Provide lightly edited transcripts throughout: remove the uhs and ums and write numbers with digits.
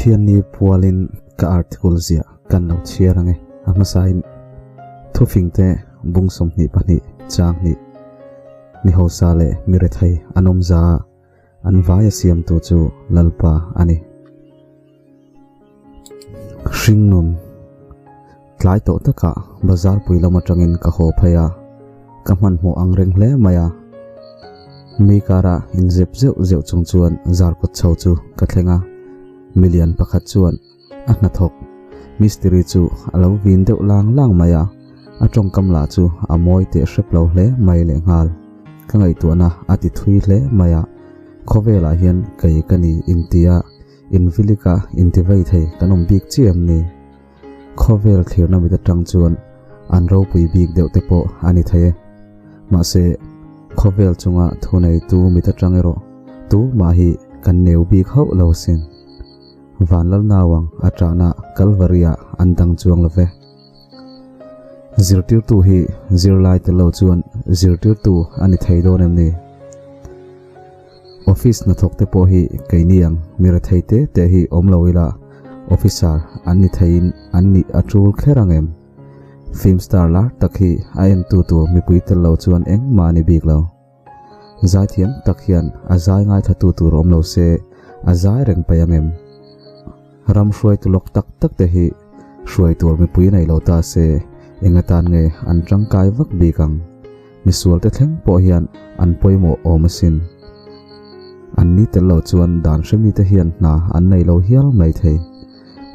Pathianni pualin ka article ziah kan lo chhiar ange. A hmasain thufingte bung 22 chang hnih mi hausa leh mi rethei an awm za a, an vaia siamtu chu Lalpa a ni. Hringnun tlai tawh takah bazar pui lam atangin ka haw phei a, ka hmanhmawh ang reng hle mai a. Mi kara inzep zeuh zeuh chung chuan zar kawt chho chu ka thleng a, milian pakhat chuan a hnathawk mistiri chu a lo vin deuh lang lang mai a, a tawngkam lah chu a mawi teh hrep lo hle mai lehnghal. Ka ngaihtuahna a ti thui hle mai a, khawvelah hian kei ka ni intia Invilika intivei thei kan awm bik chiah em ni? Khawvel thlirna mit atang chuan an ropui bik deuh te pawh a ni thei e. Mahse, khawvel chunga thuneitu mit atang erawh tumah hi kan neu bik hauh lo sin. Vanlal nauang a tahna Kalvari-ah an dang chuang lo ve. Zirtirtu hi zirlai tel lo chuan zirtirtu a ni thei dawn em ni? Office hnathawk te pawh hi keini ang mi rethei te te hi awm lo ila officer an ni theiin an nih a tul kher ang em? Film star lar tak hi a entu tur mipui tel lo chuan engmah a ni bik lo. Zaithiam tak hian a zai ngaithlatu tur awm lo se a zai reng paih ang em? Ram hruaitu lawk tak tak te hi hruai tur mipui nei lo ta se eng atan nge an tangkai vak bik ang? Misual te thleng pawh hian an pawimawh awm asin. An ni tel lo chuan dan hremi te hian hna an nei lo hial mai thei.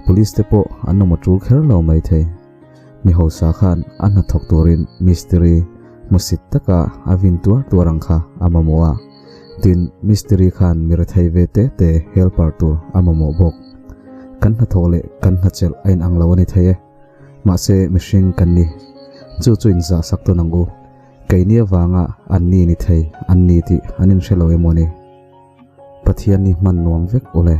Police te pawh an awm a tul kher lo mai thei. Mi hausa khan a hna thawk turin mistiri hmusit taka a vin tuar tuar ang kha a mamawh a. Tin, mistiri khan mi rethei ve te te helper tur a mamawh bawk. Kan hnathawh leh kan hnachelh a inang lo a ni thei e. Mahse, mihring kan ni. Chu chu inzah sak tawn ang u. Keini avanga an ni ni thei an ni tih an inhre lo emaw ni? Pathian ni hman nuam vek u le.